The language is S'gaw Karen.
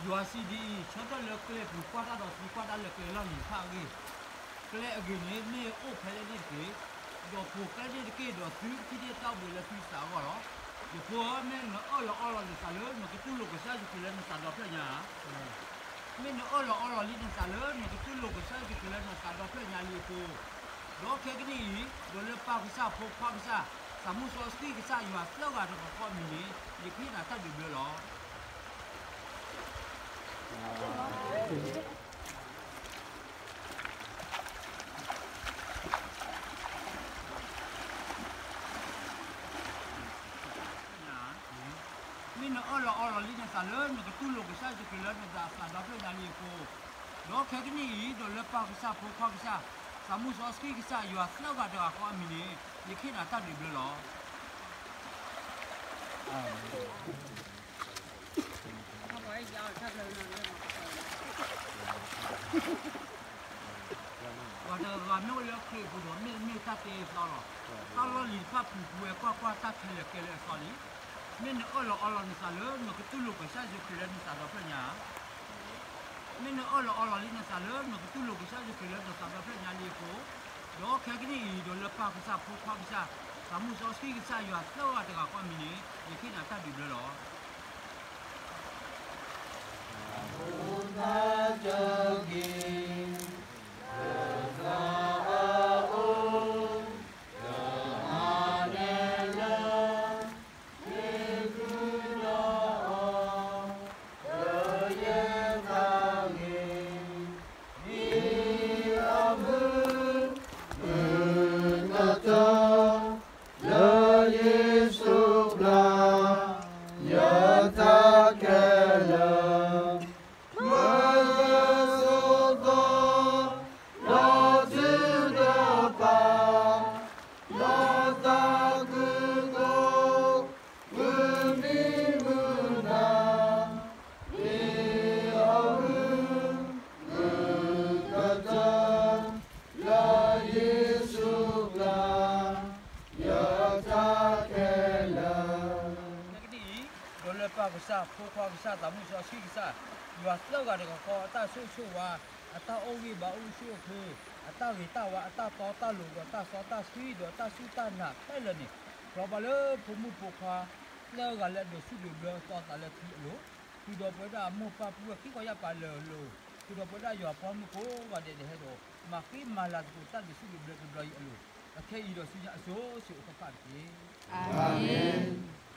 ယွၤစံးဒ်အံၤ, ဆၢထၢၣ်လၢကျဲပူၤကွၢ်တၢ်ဒီးသုကွၢ်တၢ်လၢကျဲလီၢ်လံၤတဖၣ်အဂ့ၢ်, ကျဲအဂ့ၤန့ၣ်မ့ၢ်အိၣ်ဖဲလဲၣ်န့ၣ်တက့ၢ်. ဒီးဖိးကျဲန့ၣ်တက့ၢ်, ဒီးသုကထံၣ်န့ၢ်တၢ်အိၣ်ဘှံးလၢသုသးအဂီၢ်လီၤ. ယဖိဧၢ, မ့ၢ်နအၢၣ်လီၤအီလီၤနသးလၢနကတူၢ်လိာ်ကစၢ်ယ့ၣ်ၡူးခရံာ်လၢနသးဒီဖျၢၣ်ညါဧါ. မ့ၢ်နအၢၣ်လီၤအီလီၤလံနသးလၢ နကတူၢ်လိာ်ကစၢ်ယ့ၣ်ၡူးခရံာ်လၢနသးဒီဖျၢၣ်ညါလံအဃိ, ဒီးခဲကနံၣ်အံၤ, ဒီးလၢပၢ်ကစၢ်, ဖိခွါကစၢ်, သးမုၢ်စီဆှံကစၢ်, ယွၤသၢဂၤတဂၤဃီအမံၤန့ၣ်, ယကဟ့ၣ်နၤတၢ်ဒုးဘျၢလီၤ. မ့ၢ်နအၢၣ်လီၤအီလီၤလံနသးလၢ နကတူၢ်လိာ်ကစၢ်ယ့ၣ်ၡူးခရံာ်လၢနသးဒီဖျၢၣ်ညါလံအဃိ, ဒီးခဲကနံၣ်အံၤ, ဒီးလၢပၢ်ကစၢ်, ဖိခွါကစၢ်, သးမုၢ်စီဆှံကစၢ်, ယွၤသၢဂၤတဂၤဃီအမံၤန့ၣ်, ယကဟ့ၣ်နၤတၢ်ဒုးဘျၢလီၤ. ပှၤတဂၤဂၤမ့ၢ်အိၣ်လၢခရံာ်အပူၤဒီး မ့ၢ်တၢ်တ့အသီလီၤ. တၢ်လီၢ်လံၤတဖၣ်ပူၤပူၤဝဲကွၢ်ကွၢ် တၢ်ခဲလၢာ်ကဲလၢအသီလံ. မ့ၢ်နအၢၣ်လီၤအီလီၤနသးလၢ နကတူၢ်လိာ်ကစၢ်ယ့ၣ်ၡူးခရံာ်လၢနသးဒီဖျၢၣ်ညါဧါ. မ့ၢ်နအၢၣ်လီၤအီလီၤလံနသးလၢ နကတူၢ်လိာ်ကစၢ်ယ့ၣ်ၡူးခရံာ်လၢနသးဒီဖျၢၣ်ညါလံအဃိ, ဒီးခဲကနံၣ်အံၤ, ဒီးလၢပၢ်ကစၢ်, ဖိခွါကစၢ်, သးမုၢ်စီဆှံကစၢ်, ယွၤသၢဂၤတဂၤဃီအမံၤန့ၣ်, ယကဟ့ၣ်နၤတၢ်ဒုးဘျၢလီၤ. လၢယ့ၣ်ၡူးဘျါ, ယတၢ်ခဲလၢာ်, မုၢ်ယဆိးသီ, ဒီးထုကဖၣ်, ဒီးသးခုကိး, မုၢ်နံၤမုၢ်နၤ, မ့ၢ်အမုၢ်မုာ်ကတၢၢ်, လၢယ့ၣ်ၡူးဘျါ, ယတၢ်ခဲလၢာ်. ခဲကနံၣ်အံၤ, ဒီးလၢပၢ်ကစၢ်, ဖိခွါကစၢ်, သးမုၢ်စီဆှံကစၢ်, ယွၤသၢဂၤတဂၤဃီ အတၢ်ဆိၣ်ဂ့ၤဆိၣ်ဝါ, အတၢ်အိၣ်ဂံၢ်ဘါအိၣ်ဆူၣ်အိၣ်ချ့, အတၢ်ဂ့ၤတၢ်ဝါ, အတၢ်တီတၢ်လိၤ, ဒီးတၢ်စီတၢ်ဆှံ, ဒီးတၢ်စူၢ်တၢ်နာ်ခဲလၢာ်န့ၣ်, ဖျီဘၣ်လၢဖိမုၣ်ဖိခွါ သၢဂၤလၢအဒိးဆူၣ်ဒိးဘျၢအသီသးလၢထံအလိၤ, ဃုာ်ဒီးပဝဲဒၣ်အမိၢ်ပၢ်ပုၢ်ဝဲၢ်ခံခီယၢ်ပၤလၢာ်အလိၤ, ဃုာ်ဒီးပဝဲဒၣ်ယွၤပှၤမုၣ်ကိးဂၤဒဲး ဟဲဒီးမၤဃံမၤလၤသကိးတၢ်ဒိးဆူၣ်ဒိးဘျၢတဘျီအံၤအလိၤ, အခဲအံၤဒီးဆူညါအစိၤစိၤအဃၣ်ဃၣ်တက့ၢ်. အၤမ့ၣ်.